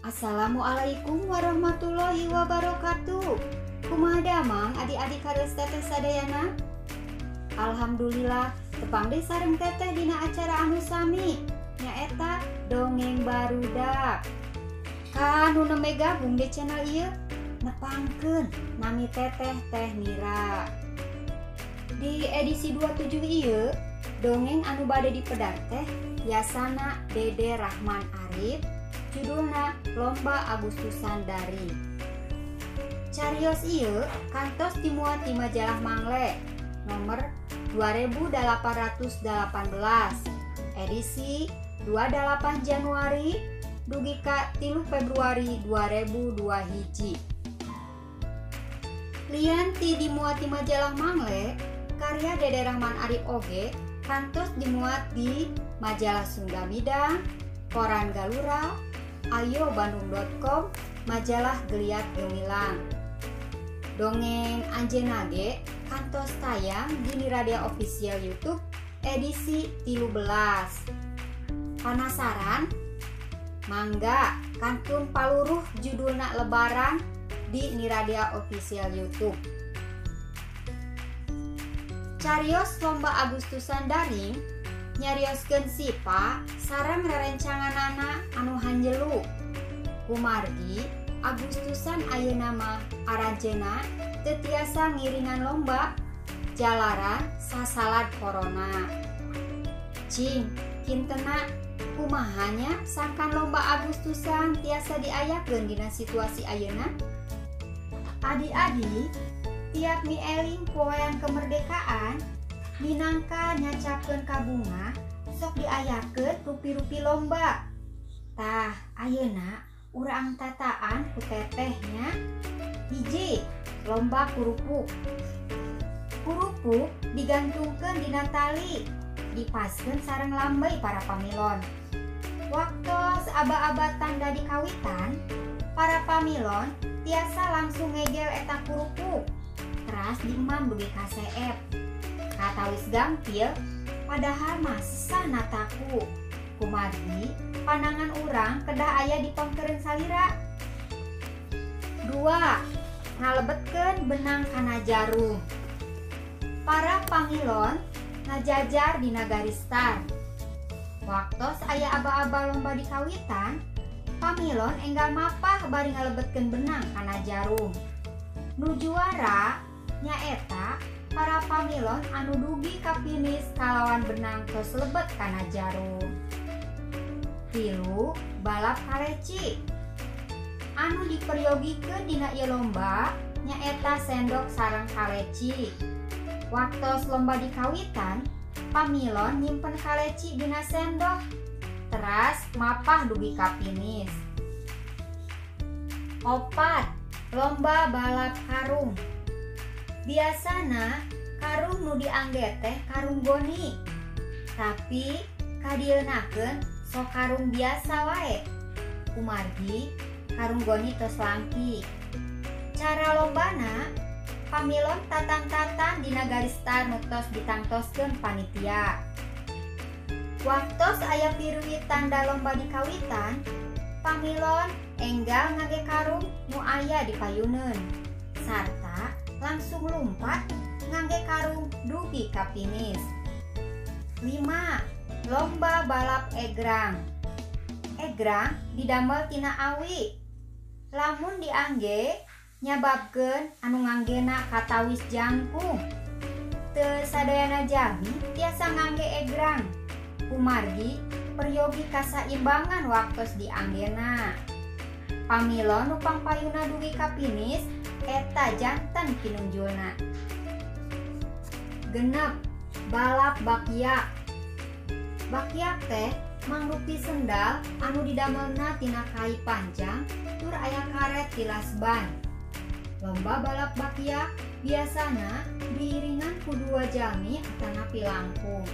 Assalamualaikum warahmatullahi wabarakatuh. Kumaha damang adik-adik kares teteh sadayana? Alhamdulillah tepang deui sareng teteh dina acara anu sami, nyaeta Dongeng Barudak. Ka nu nembe gabung di channel ieu, nepangkeun nami teteh Teh Nira. Di edisi 27 ieu, dongeng anu bade dipedar teh yasana Dede Rahman Arif, judulna Lomba Agustusan Daring. Carios ieu kantos dimuat di majalah Mangle nomor 2818 edisi 28 Januari dugi ka 3 Februari 2002 hiji. Lian ti dimuat di majalah Mangle, karya Dede Rahman Arif oge kantos dimuat di majalah Sunda Midang, Koran Galura, Ayo Bandung.com, majalah Geliat Gemilang. Dongeng anjeunna ge kantos tayang di Niradia Official YouTube edisi 13. Penasaran? Mangga kantun paluruh judulna Lebaran di Niradia Official YouTube. Carios Lomba Agustusan Daring nyarioskeun sipa sareng rerencanganana anu hanjelu. Kumargi Agustusan ayeuna mah aranjeunna teu tiasa ngiringan lomba jalaran sasalad corona. Cing, kintena kumahanya sangkan lomba Agustusan tiasa diayakeun dina situasi ayeuna? Adik-adik, tiap mieling poean kemerdekaan minangka nyacapkeun kabunga sok diayakeun rupi-rupi lomba. Tah, ayeuna urang tataan ku tetehnya. Hiji, lomba kurupuk. Kurupuk digantungkeun dina tali, dipaskeun sareng lambey para pamilon. Waktos aba-aba tanda dikawitan, para pamilon tiasa langsung ngegel eta kurupuk, teras diemam dugi ka seep. Katawis gampil, padahal mah sesah nataku. Kumargi panangan urang kedah aya di pengkeureun salira. 2. Ngalebetkeun benang kana jarum. Para pangilon ngajajar dina garis tar. Waktos aya aba-aba lomba dikawitan, pamilon enggal mapah bari ngalebetkeun benang kana jarum. Nu juara nyaeta para pamilon anu dugi ka finish kalawan benang tos lebet kana jarum. 3. Balap kaleci. Anu diperyogikeun dina ieu lomba nyaeta sendok sareng kaleci. Waktos lomba dikawitan, pamilon nyimpen kaleci dina sendok, teras mapah dugi ka finish. 4. Lomba balap karung. Biasana karung nu diangge teh karung goni, tapi kadieunakeun sok karung biasa wae. Kumargi karung goni tos langki. Cara lombana, pamilon tatang-tatang dina garis tar nu tos ditangtoskeun panitia. Waktos aya piruwit tanda lomba dikawitan, pamilon enggal ngage karung nu aya di payuneun, sarta langsung lumpat ngangge karung dugi ka finish. 5. Lomba balap egrang. Egrang didamel tina awi. Lamun diangge nyababkeun anu nganggena katawis jangkung. Teu sadayana jalmi tiasa ngangge egrang. Kumargi peryogi kasaimbangan waktos dianggena. Pamilon nu pangpayuna dugi ka finish eta janten pinunjulna. 6. Balap bakyak. Bakyak teh mangrupi sendal anu didamelna tina kai panjang tur aya karet tilas ban. Lomba balap bakyak biasana diiringan ku dua jalmi atanapi langkung.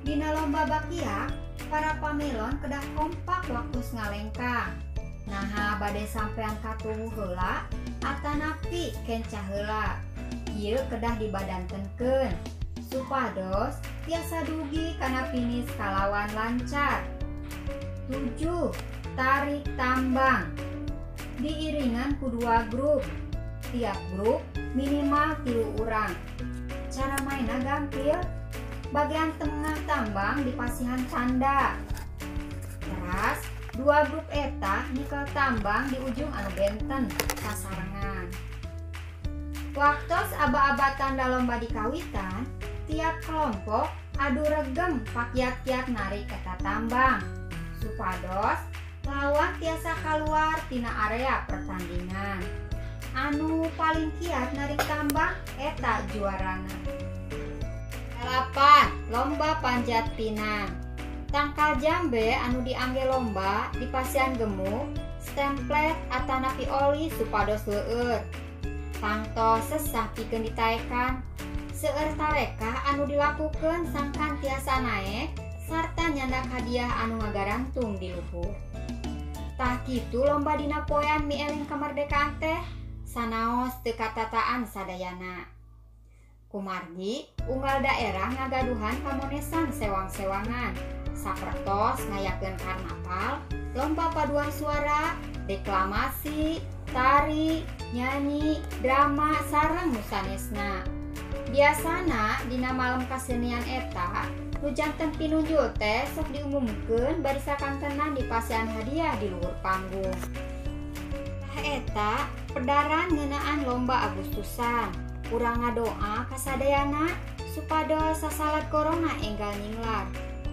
Dina lomba bakyak, para pamilon kedah kompak waktu ngalengkang. Naha bade sampean katuhu heula atanapi kencah heula. Ieu kedah dibadantenkeun supados tiasa dugi kana finish kalawan lancar. 7. Tarik tambang. Diiringan ku 2 grup. Tiap grup minimal 3 urang. Cara mainna gampil. Bagian tengah tambang dipasihan tanda. Teras 2 grup eta nyekel tambang di ujung anu benten sasarengan. Waktos aba-aba tanda lomba dikawitan, tiap kelompok adu regeng pakiat-kiat narik eta tambang supados lawan tiasa kaluar tina area pertandingan. Anu paling kiat narik tambang eta juarana. 8. Lomba panjat pinang. Tangkal jambe anu diangge lomba dipasihan gemuk, stemplet atanapi oli supados leueur. Tangtos sesah pikeun ditaekan. Seueur tarekah anu dilakukeun sangkan tiasa naek sarta nyandak hadiah anu ngagarantung di luhur. Tah kitu lomba dina poean mieling kemerdekaan teh sanaos teu katataan sadayana. Kumargi unggal daerah ngagaduhan pamonesan sewang-sewangan sapertos ngayakeun karnaval, lomba paduan suara, deklamasi, tari, nyanyi, drama sareng nu sanesna. Biasana dina malam kasenian eta nu janten pinunjul teh sok diumumkeun bari sakantenan dipasihan hadiah di luhur panggung. Tah eta pedaran ngeunaan lomba Agustusan. Urang ngadoa kasadayana supados sasalad corona enggal nyinglar,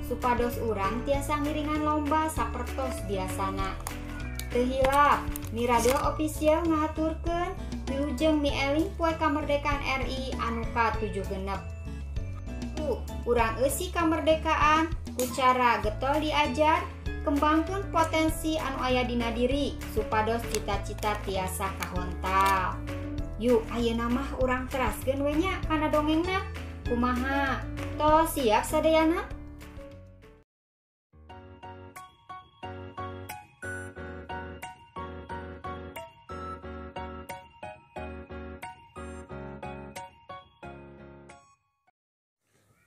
supados urang tiasa ngiringan lomba sapertos biasana. Teu hilap, Miradio Official ngahaturkeun wilujeng mieling poe kamerdekaan RI anu ka-76. Urang eusi kamerdekaan ku cara getol diajar, kembangkeun potensi anu aya dina diri supados cita-cita tiasa kahontal. Yuk ayeuna mah urang teraskeun we nya kana dongengna. Kumaha? Tos siap sadayana?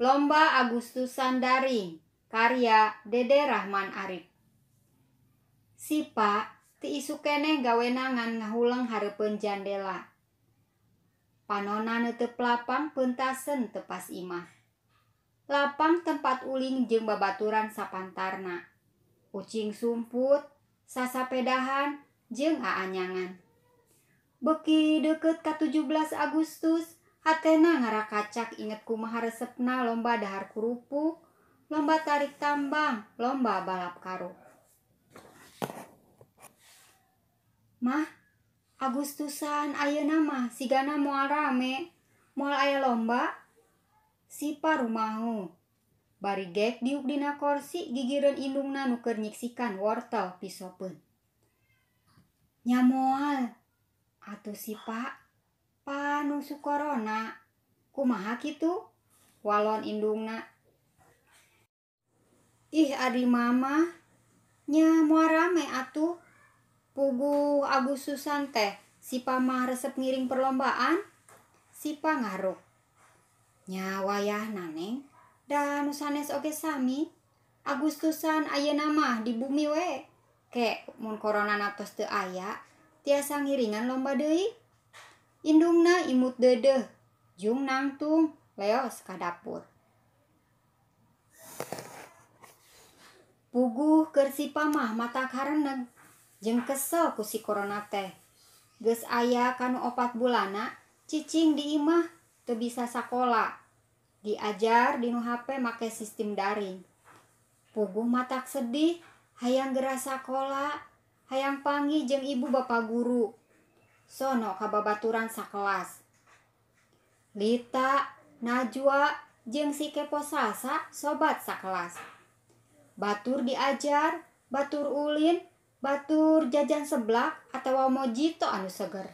Lomba Agustusan Daring karya Dede Rahman Arif. Sipa teu isuk keneh gawena ngan ngahuleng hareupeun jandela. Panona neuteup lapang peuntasen tepas imah. Lapang tempat uling jeung babaturan sapantarna. Ucing sumput, sasapedahan, jeung aanyangan. Beuki deukeut ka 17 Agustus, hatena ngarakacak inget kumaha resepna lomba dahar kerupuk, lomba tarik tambang, lomba balap karung. Mah, Agustusan ayeuna mah sigana moal rame, moal aya lomba. Sipa rumahu. Bari gek diuk dina korsi gigireun indungna nu keur nyiksikan wortel pisopeun. Nya moal atuh sipa panusu corona. Kumaha kitu? Walon indungna. Ih adi mama, nya moal rame atuh. Puguh Agustusan teh sipa mah resep ngiring perlombaan, sipa ngaruk. Nya wayahna neng, da nu sanes oge sami. Agustusan ayeuna mah di bumi we. Ke mun corona tos teu aya, tiasa ngiringan lomba deui. Indungna imut deudeuh, jung nangtung leos ka dapur. Puguh keur sipa mah matak hareneg jeung kesel ku si corona teh. Geus aya kanu 4 bulanna cicing di imah teu bisa sakola. Diajar dinu HP make sistem daring. Puguh matak sedih, hayang geura sakola, hayang panggih jeung ibu bapa guru. Sono ka babaturan sakelas. Lita, Najwa, jeung si Kepo Salsa sobat sakelas. Batur diajar, batur ulin, batur jajan seblak atawa mojito anu seger.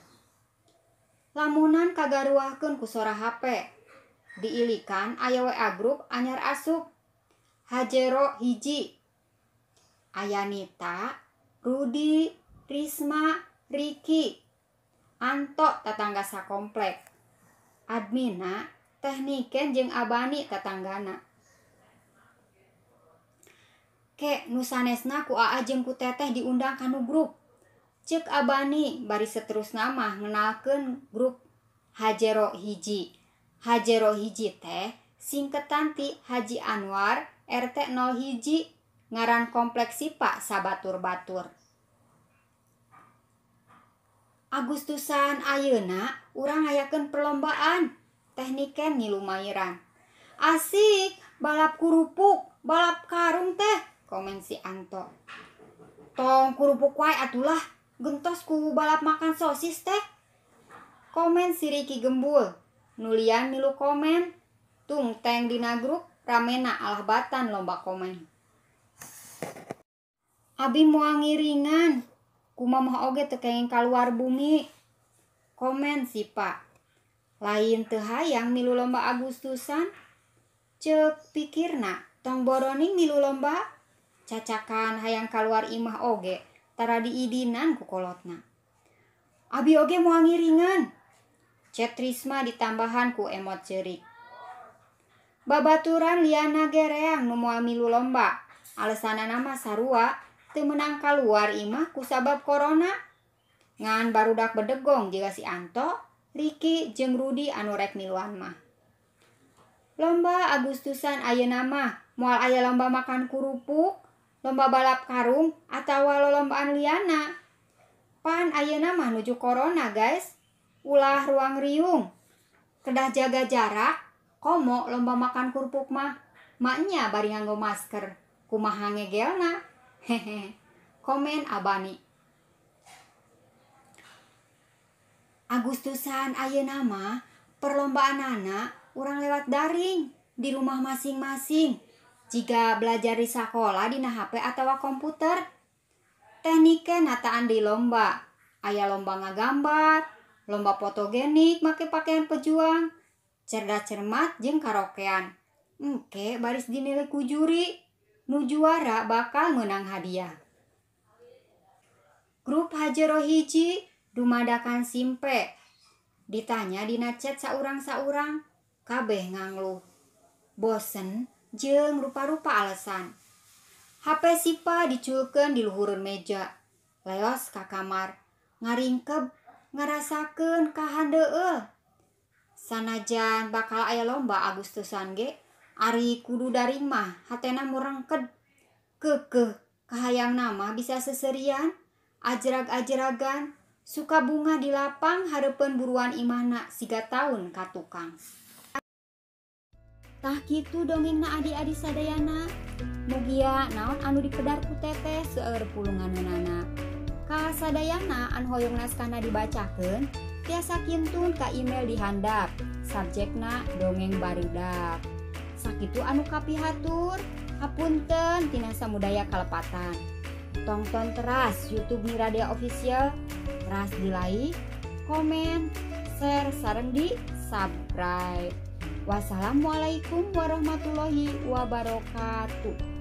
Lamunan kagaruahkeun ku sora HP. Diilikan aya WA grup anyar asup. Hajero 1. Aya Nita, Rudi, Risma, Riki, Anto tatangga sakomplek. Admina, Teh Niken jeung Abani tatanggana. Ke nu sanesna ku aa jeung ku teteh diundang kanu grup. Ceuk Abani bari seterusna mah ngenalkeun grup Hajero hiji. Hajero hiji teh singketan ti Haji Anwar RT 01 ngaran kompleks Sipa sabatur-batur. Agustusan ayeuna urang ngayakeun perlombaan tekniken ngilumairan. Asik balap kerupuk, balap karung teh, komen si Anto. Tong kerupuk wae atulah, gentos ku balap makan sosis teh. Komen si Riki Gembul. Nulian milu komen. Tungteng dina grup ramena alah batan lomba komen. Abi moal ngiringan, kumaha oge teu kenging kaluar bumi. Komen si Pak. Lain teu hayang milu lomba Agustusan. Ceuk pikirna tong boroning milu lomba. Cacakan hayang kaluar imah oge tara diidinan ku kolotna. Abi oge moal ngiringan. Chat Risma ditambahan ku emot ceurik. Babaturan liana gereang nu moal milu lomba. Alesanana mah sarua teu meunang kaluar imah kusabab corona. Ngan barudak bedegong jiga si Anto, Riki jeung Rudi anu rek miluan mah. Lomba Agustusan ayeuna mah moal aya lomba makan kerupuk, lomba balap karung atawa lolombaan liana. Pan ayeuna mah nuju corona guys. Ulah ruang riung. Kedah jaga jarak, komo lomba makan kerupuk mah. Maknya bari nganggo masker. Kumaha ngegelna? Hehe. Komen Abani. Agustusan ayeuna mah perlombaanana urang lewat daring di rumah masing-masing. Jika belajar di sakola dina HP atawa komputer. Teknike nataan di lomba. Aya lomba ngagambar, lomba fotogenik make pakaian pejuang, cerdas cermat jeung karaokean. Engke baris dinilai ku juri, nu juara bakal meunang hadiah. Grup Hajero hiji dumadakan simpe. Ditanya dina chat saurang-saurang, kabeh ngangluh. Bosen jeung rupa-rupa alasan. HP Sipa diculkeun di luhureun meja. Leos ka kamar, ngaringkeb ngarasakeun kahandeueul. Sanajan bakal aya lomba Agustusan ge, ari kudu daring mah hatena murengked. Keukeuh kahayangna mah bisa seserian, ajrag-ajragan, suka bunga di lapang hareupeun buruan imahna siga taun ka tukang. Tah kitu dongengna adi-adi sadayana. Mugia naon anu dipedar ku teteh seueur pulunganeunana. Ka sadayana anu hoyong naskahna dibacakeun tiasa kintun ka email di handap. Subjekna dongeng barudak. Sakitu anu kapihatur, hapunten tina samudaya kalepatan. Tongton teras YouTube Miradea Official, teras di like, komen, share, sareng di subscribe. Wassalamualaikum warahmatullahi wabarakatuh.